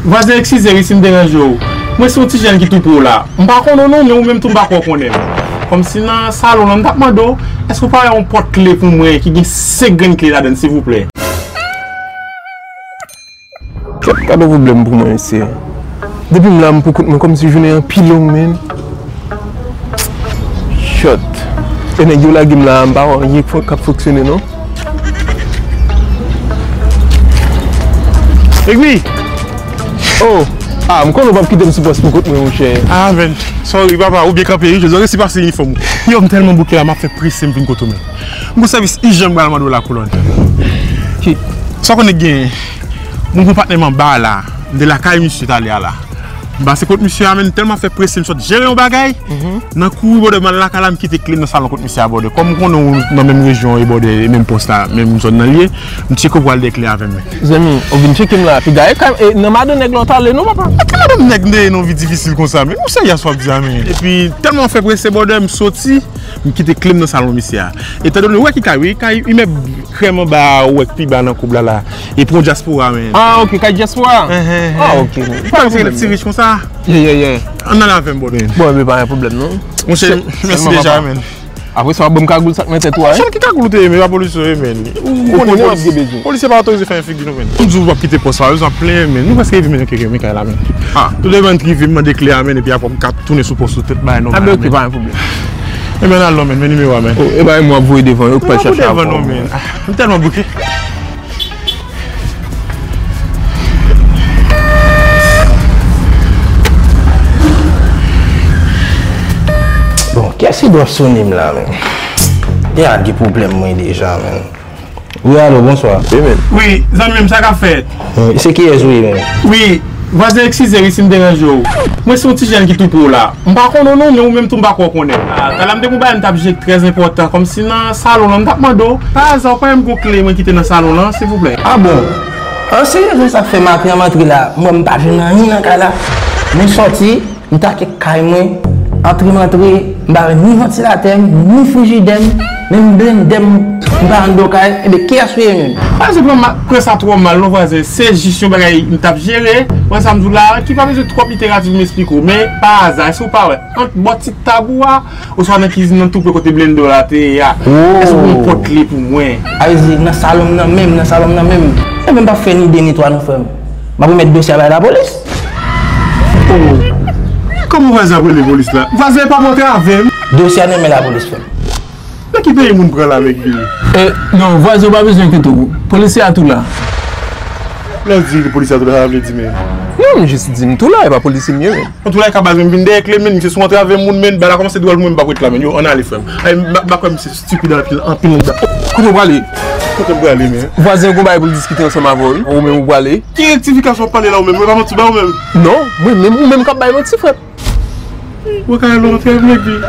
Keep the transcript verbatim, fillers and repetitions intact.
Vwazen, eskize wi si m deranje w. Mwen se yon ti jèn ki tou pre w la. M pa konnen w non, men ou menm tou m pa kwè w konnen m. Kòmsi nan salon lan, m t ap mande w, èske w pa wè yon pòt kle pou mwen ki gen senk grenn kle ladan l, silvouplè? Kèt, gad yon pwoblèm pou mwen, mesye. Depi m la, m pou kont mwen, kòmsi jounen an pi long, menn. Shot. E nèg yo lage m la, m pa wè anyen k ap fonksyone, non. Egwi! Oh! Ah, m konnen w p ap kite m sou pòs pou kont mwen, monchè. Ah, menn. Sorry, papa, ou byen kanpe, wi. Jodi a resi pase inifòm ou. Yo, m tèlman bouke la, m ap fè prese m vin kote w, menn. M gon sèvis ijan m pral mande w la, kolòn. Ki? Sa w konnen k genyen? Mwen gon patnè m anba a la. M te lakay misye talè a la. M pase kot misye a, menn, tèlman fè prese m sot jere yon bagay. Nan kouri bòdè m al lakay la, m kite kle m nan salon kot misye a bòdè. Kòm m konnen w nan menm rejyon e bòdè e menm pòs la, menm zòn nan l ye, m tcheke w pral de kle avè m, menn. Zanmi, ou vin tcheke m la, piga e kay, e nan madan nèg la w t ale non, papa. Ki madan nèg m te ye nan vi difisil konsa, menn? Ou serye sa w ap di a, menn? Epi, tèlman fè prese bòdè, m soti, m kite kle m nan salon misye a. Etandone, ou wè ki kay, wi, kay imèb krèm anba a, ou wè k pi ba nan koub la la. E pou yon dyaspora, menn. Ah, ok, kay dyaspora? Ah, ok. Pa gen ti rich konsa. Yeah, yeah, yeah. Ann al avè m, bòdè. Bon, men pa gen pwoblèm, non. Monchè, mèsi deja, menn. Apre sa, w ap ban m kagoul sa k nan tèt ou a, hein? Monchè, ki kagoul ou te ye, menn? E pa polisye w ye, menn. Ou konnen w ap gen bezwen. Polisye pa otorize fè yon figi, non, menn. M di w w ap kite pòs la, w bezwen plenyen, menn. Nou prèske rive, menn, nan keke, men kay la, menn. Ah. Tou devan n t rive, m mande kle a, menn, epi apre m ka tounen sou pòs ou tèt bagay nòmal, menn. Ah, ben, ok, pa gen pwoblèm. Ebyen, al non, menn, men nimewo a, menn. Oh, e bay mwen ap voye devan yo, k pral chache aprann. Ah, m tèlman bouke. Bon, kiyès ki dwe ap sone m la, menn? Deja gen pwoblèm mwen deja, menn. Wi, alo, bonswa. Wi, men. Wi, zanmi m, sa k ap fèt? Wi, se kiyès ou ye, menm? Wi, vwazen, eskize wi si m deranje w. Mwen se yon ti jèn ki tou pre w la. M pa konnen w non, men ou menm tou m pa kwè w konnen m. Ah, talè a m te gon bagay m t ap jere k trè enpòtan, kòmsi nan salon lan m t ap mande w. Pa aza, ou pa wè m gon kle mwen kite nan salon lan, silvouplè? Ah bon? An serye, se sa k fè maten an m antre la, m wè m pa jwenn anyen nan kay la. Mwen sòti, m take kay mwen, antre m antre, m pa wè ni vantilatè m, ni frijidè m, menm blendè m, m pa anndan kay, enben kiyès ou ye menm? Pa se pran ma-, pran sa twò mal non vwazen, se jis yon bagay m t ap jere, wè sa m di w la, ki pa bezwen twòp literati pou m esplike w, men pa aza, èske w pa wè, ant bò ti tab ou a, oswa nan kizin nan tou pre kote blendè w la te ye a. Oh. Èske w gon pòt kle pou mwen? A vle di, nan salon m nan menm, nan salon m nan menm. Enben m p ap fè ni de ni twa non, frè m. M ap remèt dosye a bay lapolis. Oh. Kòman vwazen ap rele polis la? Vwazen pa montre avè m. Dosye a nan men lapolis, frè m. Nan ki peyi moun pran la, Mègdi? Eh, non, vwazen, ou pa bezwen enkyete w. Polisye a tou la. Lè w di polisye a tou la, sa vle di menm? Non, m jis di m tou la, e pa polisye m ye menm. Antouka, ka baz mwen vin dèyè kle, men misye sou antre avè moun, men bagay la kòmanse dwòl, mwen m p ap ret la, men yo, ann ale, frè m. Ay, m pa, m pa kwè misye stipid anpil, anpil nan. Kote w prale? Kote m prale, men? Vwazen gon bagay pou l diskite ansanm avè w, wi. Ou menm ou prale. Ki rektifikasyon w ap pale la, ou menm? Mwen pa manti ba ou menm. Non, mwen menm, ou menm k ap bay manti, frè. Ou ka al antre avèk li.